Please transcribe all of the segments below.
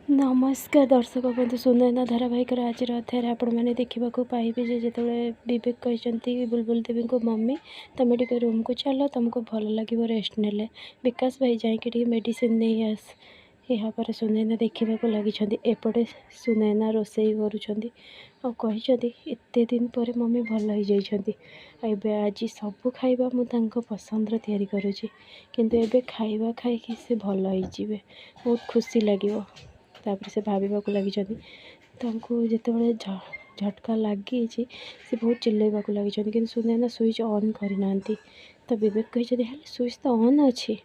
ନମସ୍କାର ଦର୍ଶକ ବନ୍ଧୁ, ସୁନୟନା ଧାରାବାହିକର ଆଜିର ଅଧ୍ୟାୟରେ ଆପଣମାନେ ଦେଖିବାକୁ ପାଇବେ ଯେ ଯେତେବେଳେ ବିବେକ କହିଛନ୍ତି ବୁଲବୁଲ ଦେବୀଙ୍କୁ, ମମି ତୁମେ ଟିକେ ରୁମ୍କୁ ଚାଲ, ତୁମକୁ ଭଲ ଲାଗିବ ରେଷ୍ଟ ନେଲେ। ବିକାଶ ଭାଇ ଯାଇକି ଟିକେ ମେଡ଼ିସିନ ନେଇ ଆସ। ଏହାପରେ ସୁନୟନା ଦେଖିବାକୁ ଲାଗିଛନ୍ତି। ଏପଟେ ସୁନୟନା ରୋଷେଇ କରୁଛନ୍ତି ଆଉ କହିଛନ୍ତି, ଏତେ ଦିନ ପରେ ମମି ଭଲ ହେଇଯାଇଛନ୍ତି, ଏବେ ଆଜି ସବୁ ଖାଇବା ମୁଁ ତାଙ୍କ ପସନ୍ଦର ତିଆରି କରୁଛି, କିନ୍ତୁ ଏବେ ଖାଇବା ଖାଇକି ସେ ଭଲ ହେଇଯିବେ, ବହୁତ ଖୁସି ଲାଗିବ। ତାପରେ ସେ ଭାବିବାକୁ ଲାଗିଛନ୍ତି, ତାଙ୍କୁ ଯେତେବେଳେ ଝଟକା ଲାଗିଛି ସେ ବହୁତ ଚିଲ୍ଲେଇବାକୁ ଲାଗିଛନ୍ତି, କିନ୍ତୁ ସୁନୟନା ସୁଇଚ୍ ଅନ୍ କରିନାହାନ୍ତି। ତ ବିବେକ କହିଛନ୍ତି, ହେଲେ ସୁଇଚ୍ ତ ଅନ୍ ଅଛି।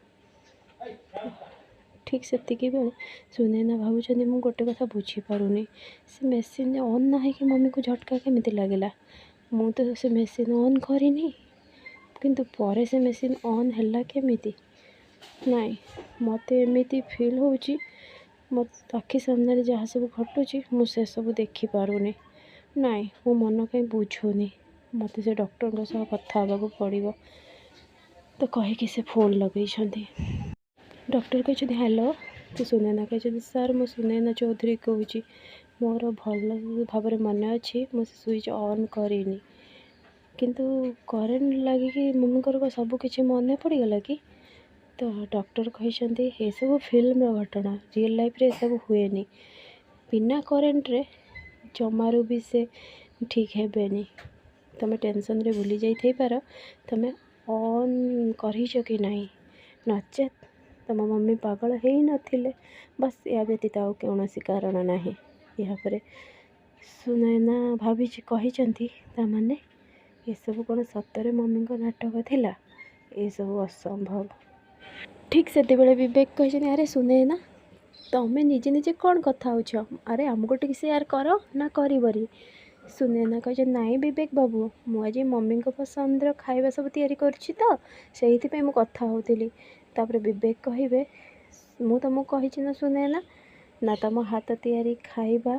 ଠିକ୍ ସେତିକି ବେଳେ ସୁନୟନା ଭାବୁଛନ୍ତି, ମୁଁ ଗୋଟେ କଥା ବୁଝିପାରୁନି, ସେ ମେସିନ୍ ଅନ୍ ନ ହେଇକି ମମିକୁ ଝଟକା କେମିତି ଲାଗିଲା? ମୁଁ ତ ସେ ମେସିନ୍ ଅନ୍ କରିନି, କିନ୍ତୁ ପରେ ସେ ମେସିନ୍ ଅନ୍ ହେଲା କେମିତି? ନାଇଁ, ମୋତେ ଏମିତି ଫିଲ୍ ହେଉଛି ମୋ ଆଖି ସାମ୍ନାରେ ଯାହା ସବୁ ଘଟୁଛି ମୁଁ ସେସବୁ ଦେଖିପାରୁନି। ନାଇଁ, ମୋ ମନ କାହିଁ ବୁଝୁନି, ମୋତେ ସେ ଡକ୍ଟରଙ୍କ ସହ କଥା ହେବାକୁ ପଡ଼ିବ। ତ କହିକି ସେ ଫୋନ୍ ଲଗେଇଛନ୍ତି। ଡକ୍ଟର କହିଛନ୍ତି, ହ୍ୟାଲୋ। ତ ସୁନୟନା କହିଛନ୍ତି, ସାର୍ ମୁଁ ସୁନୟନା ଚୌଧୁରୀ କହୁଛି, ମୋର ଭଲ ଭାବରେ ମନେ ଅଛି ମୁଁ ସେ ସୁଇଚ୍ ଅନ୍ କରିନି, କିନ୍ତୁ କରେଣ୍ଟ ଲାଗିକି ମମିଙ୍କର ସବୁ କିଛି ମନେ ପଡ଼ିଗଲା କି? ତ ଡକ୍ଟର କହିଛନ୍ତି, ଏସବୁ ଫିଲ୍ମର ଘଟଣା, ରିଏଲ୍ ଲାଇଫ୍ରେ ଏସବୁ ହୁଏନି। ବିନା କରେଣ୍ଟରେ ଜମାରୁ ବି ସେ ଠିକ୍ ହେବେନି। ତୁମେ ଟେନସନ୍ରେ ଭୁଲି ଯାଇଥାଇପାର ତୁମେ ଅନ୍ କରିଛ କି ନାହିଁ, ନଚେତ୍ ତୁମ ମମି ପାଗଳ ହେଇନଥିଲେ। ବାସ୍, ଏହା ବ୍ୟତୀତ ଆଉ କୌଣସି କାରଣ ନାହିଁ। ଏହାପରେ ସୁନୟନା ଭାବିଛି, କହିଛନ୍ତି, ତାମାନେ ଏସବୁ କ'ଣ ସତରେ ମମିଙ୍କ ନାଟକ ଥିଲା? ଏସବୁ ଅସମ୍ଭବ। ଠିକ୍ ସେତେବେଳେ ବିବେକ କହିଛନ୍ତି, ଆରେ ସୁନୟନା, ତମେ ନିଜେ ନିଜେ କ'ଣ କଥା ହେଉଛ? ଆରେ ଆମକୁ ଟିକେ ସେୟାର କର ନା କରିବନି? ସୁନୟନା କହିଛନ୍ତି, ନାଇଁ ବିବେକ ବାବୁ, ମୁଁ ଆଜି ମମିଙ୍କ ପସନ୍ଦର ଖାଇବା ସବୁ ତିଆରି କରୁଛି, ତ ସେଇଥିପାଇଁ ମୁଁ କଥା ହେଉଥିଲି। ତାପରେ ବିବେକ କହିବେ, ମୁଁ ତୁମକୁ କହିଛି ନା ସୁନୟନା, ନା ତୁମ ହାତ ତିଆରି ଖାଇବା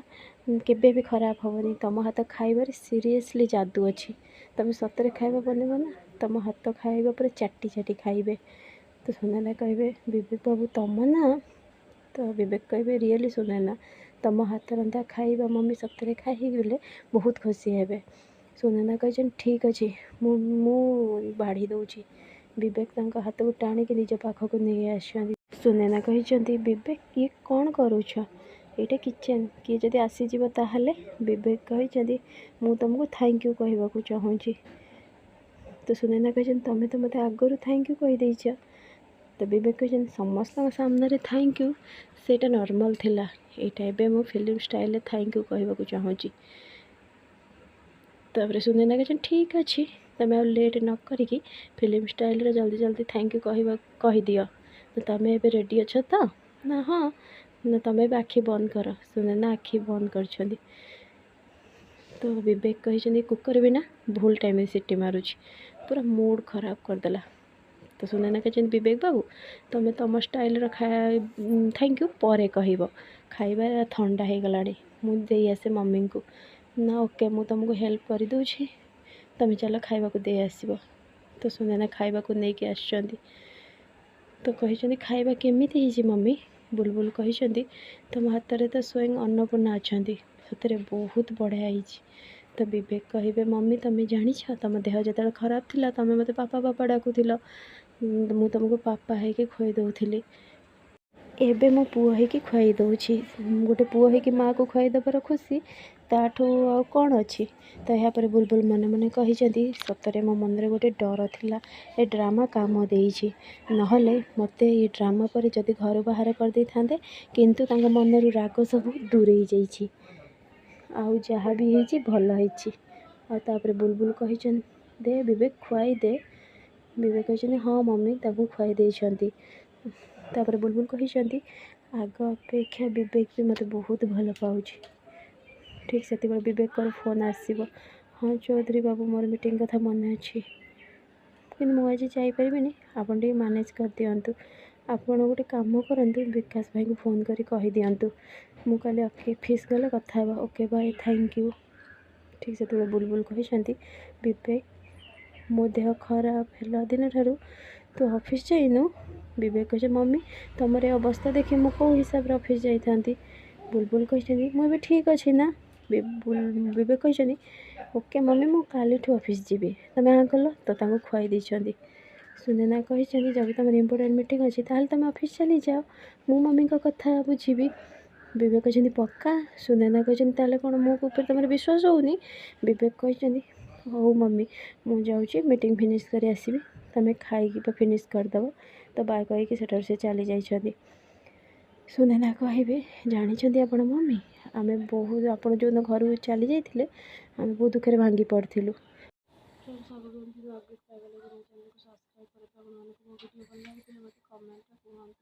କେବେ ବି ଖରାପ ହେବନି। ତୁମ ହାତ ଖାଇବାରେ ସିରିୟସଲି ଯାଦୁ ଅଛି। ତୁମେ ସତରେ ଖାଇବା ବନେଇବ ନା, ତୁମ ହାତ ଖାଇବା ପରେ ଚାଟି ଚାଟି ଖାଇବେ। ତ ସୁନୟନା କହିବେ, ବିବେକ ବାବୁ ତମ ନା? ତ ବିବେକ କହିବେ, ରିଏଲି ସୁନୟନା, ତୁମ ହାତ ରନ୍ଧା ଖାଇବା ମମି ସତରେ ଖାଇଗଲେ ବହୁତ ଖୁସି ହେବେ। ସୁନୟନା କହିଛନ୍ତି, ଠିକ୍ ଅଛି, ମୁଁ ବାଢ଼ି ଦେଉଛି। ବିବେକ ତାଙ୍କ ହାତକୁ ଟାଣିକି ନିଜ ପାଖକୁ ନେଇ ଆସିଛନ୍ତି। ସୁନୟନା କହିଛନ୍ତି, ବିବେକ ଇଏ କ'ଣ କରୁଛ? ଏଇଟା କିଚେନ୍, କିଏ ଯଦି ଆସିଯିବ ତାହେଲେ? ବିବେକ କହିଛନ୍ତି, ମୁଁ ତୁମକୁ thank you କହିବାକୁ ଚାହୁଁଛି। ତ ସୁନୟନା କହିଛନ୍ତି, ତୁମେ ତ ମୋତେ ଆଗରୁ thank you କହିଦେଇଛ। ତ ବିବେକ କହିଛନ୍ତି, ସମସ୍ତଙ୍କ ସାମ୍ନାରେ thank you ସେଇଟା ନର୍ମାଲ୍ ଥିଲା, ଏଇଟା ଏବେ ମୁଁ ଫିଲ୍ମ ଷ୍ଟାଇଲ୍ରେ thank you କହିବାକୁ ଚାହୁଁଛି। ତାପରେ ସୁନୟନା କହିଛନ୍ତି, ଠିକ୍ ଅଛି, ତୁମେ ଆଉ ଲେଟ୍ ନ କରିକି ଫିଲ୍ମ ଷ୍ଟାଇଲ୍ରେ ଜଲ୍ଦି ଜଲ୍ଦି thank you କହିଦିଅ। ତ ତୁମେ ଏବେ ରେଡ଼ି ଅଛ ତ? ନା ହଁ। ନା ତୁମେ ଏବେ ଆଖି ବନ୍ଦ କର। ସୁନୟନା ଆଖି ବନ୍ଦ କରିଛନ୍ତି। ତ ବିବେକ କହିଛନ୍ତି, କୁକର୍ ବି ନା ଭୁଲ ଟାଇମ୍ରେ ସିଟି ମାରୁଛି, ପୁରା ମୁଡ଼୍ ଖରାପ କରିଦେଲା। ତ ସୁନୟନା କହିଛନ୍ତି, ବିବେକ ବାବୁ ତୁମେ ତୁମ ଷ୍ଟାଇଲ୍ର thank you ପରେ କହିବ, ଖାଇବା ଥଣ୍ଡା ହେଇଗଲାଣି, ମୁଁ ଦେଇ ଆସେ ମମିଙ୍କୁ। ନା ଓକେ, ମୁଁ ତୁମକୁ ହେଲ୍ପ କରିଦେଉଛି, ତୁମେ ଚାଲ ଖାଇବାକୁ ଦେଇ ଆସିବ। ତ ସୁନୟନା ଖାଇବାକୁ ନେଇକି ଆସିଛନ୍ତି। ତ କହିଛନ୍ତି, ଖାଇବା କେମିତି ହେଇଛି ମମି? ବୁଲବୁଲ କହିଛନ୍ତି, ତୁମ ହାତରେ ତ ସ୍ୱୟଂ ଅନ୍ନପୂର୍ଣ୍ଣା ଅଛନ୍ତି, ସତରେ ବହୁତ ବଢ଼ିଆ ହେଇଛି। ତ ବିବେକ କହିବେ, ମମି ତୁମେ ଜାଣିଛ ତୁମ ଦେହ ଯେତେବେଳେ ଖରାପ ଥିଲା ତୁମେ ମୋତେ ପାପା ପାପା ଡାକୁଥିଲ, ମୁଁ ତୁମକୁ ପାପା ହେଇକି ଖୁଆଇ ଦେଉଥିଲି, ଏବେ ମୁଁ ପୁଅ ହେଇକି ଖୁଆଇ ଦେଉଛି। ଗୋଟେ ପୁଅ ହେଇକି ମାଆକୁ ଖୁଆଇ ଦେବାର ଖୁସି ତାଠୁ ଆଉ କ'ଣ ଅଛି? ତ ଏହାପରେ ବୁଲବୁଲ ମନେ ମନେ କହିଛନ୍ତି, ସତରେ ମୋ ମନରେ ଗୋଟେ ଡର ଥିଲା, ଏ ଡ୍ରାମା କାମ ଦେଇଛି, ନହେଲେ ମୋତେ ଏ ଡ୍ରାମା ପରେ ଯଦି ଘରୁ ବାହାର କରିଦେଇଥାନ୍ତେ, କିନ୍ତୁ ତାଙ୍କ ମନରୁ ରାଗ ସବୁ ଦୂରେଇ ଯାଇଛି, ଆଉ ଯାହା ବି ହେଇଛି ଭଲ ହେଇଛି। ଆଉ ତାପରେ ବୁଲବୁଲ କହିଛନ୍ତି, ଦେ ବିବେକ ଖୁଆଇ ଦେ। ବିବେକ କହିଛନ୍ତି, ହଁ ମମି, ତାକୁ ଖୁଆଇ ଦେଇଛନ୍ତି। ତାପରେ ବୁଲବୁଲ କହିଛନ୍ତି, ଆଗ ଅପେକ୍ଷା ବିବେକ ବି ମୋତେ ବହୁତ ଭଲ ପାଉଛି। ଠିକ୍ ସେତିକିବେଳେ ବିବେକଙ୍କର ଫୋନ୍ ଆସିବ। ହଁ ଚୌଧୁରୀ ବାବୁ, ମୋର ମିଟିଂ କଥା ମନେ ଅଛି, କିନ୍ତୁ ମୁଁ ଆଜି ଯାଇପାରିବିନି, ଆପଣ ଟିକେ ମ୍ୟାନେଜ୍ କରିଦିଅନ୍ତୁ। ଆପଣ ଗୋଟେ କାମ କରନ୍ତୁ, ବିକାଶ ଭାଇଙ୍କୁ ଫୋନ୍ କରି କହିଦିଅନ୍ତୁ, ମୁଁ କାଲି ଅଫିସ୍ ଗଲେ କଥା ହେବା। Okay bye, thank you. ଠିକ୍ ସେତେବେଳେ ବୁଲବୁଲ କହିଛନ୍ତି, ବିବେକ ମୋ ଦେହ ଖରାପ ହେଲା ଦିନଠାରୁ ତୁ ଅଫିସ୍ ଯାଇନୁ? ବିବେକ କହୁଛି, ମମି ତୁମର ଏ ଅବସ୍ଥା ଦେଖି ମୁଁ କେଉଁ ହିସାବରେ ଅଫିସ୍ ଯାଇଥାନ୍ତି? ବୁଲବୁଲ କହିଛନ୍ତି, ମୁଁ ଏବେ ଠିକ୍ ଅଛି ନା? ବିବେକ କହିଛନ୍ତି, ଓକେ ମମି, ମୁଁ କାଲିଠୁ ଅଫିସ୍ ଯିବି, ତମେ ଆଁ କଲ। ତ ତାଙ୍କୁ ଖୁଆଇ ଦେଇଛନ୍ତି। ସୁନୈନା କହିଛନ୍ତି, ଯଦି ତୁମର ଇମ୍ପୋର୍ଟାଣ୍ଟ ମିଟିଂ ଅଛି ତାହେଲେ ତୁମେ ଅଫିସ୍ ଚାଲିଯାଅ, ମୁଁ ମମିଙ୍କ କଥା ବୁଝିବି। ବିବେକ କହିଛନ୍ତି, ପକ୍କା? ସୁନୈନା କହିଛନ୍ତି, ତାହେଲେ କ'ଣ ମୋ ଉପରେ ତୁମର ବିଶ୍ୱାସ ହେଉନି? ବିବେକ କହିଛନ୍ତି, ହଉ ମମି, ମୁଁ ଯାଉଛି, ମିଟିଂ ଫିନିଶ୍ କରି ଆସିବି, ତୁମେ ଖାଇକି ଫିନିଶ୍ କରିଦେବ। ତ ବାଏ କହିକି ସେଠାରୁ ସେ ଚାଲି ଯାଇଛନ୍ତି। ସୁନୈନା କହିବେ, ଜାଣିଛନ୍ତି ଆପଣ ମମି, ଆମେ ବହୁତ, ଆପଣ ଯେଉଁଦିନ ଘରକୁ ଚାଲି ଯାଇଥିଲେ ଆମେ ବହୁତ ଦୁଃଖରେ ଭାଙ୍ଗି ପଡ଼ିଥିଲୁ। ଫ୍ରେଣ୍ଡସ୍, ଆଗକୁ ଏମିତି ଅପଡ଼େଟ୍ ପାଇବା ଲାଗି ମୋ ଚ୍ୟାନେଲକୁ ସବସ୍କ୍ରାଇବ୍ କରନ୍ତୁ। ଆପଣମାନଙ୍କୁ ମୋ ଭିଡ଼ିଓ ଭଲ ଲାଗିଥିଲେ ମୋତେ କମେଣ୍ଟରେ କୁହନ୍ତୁ।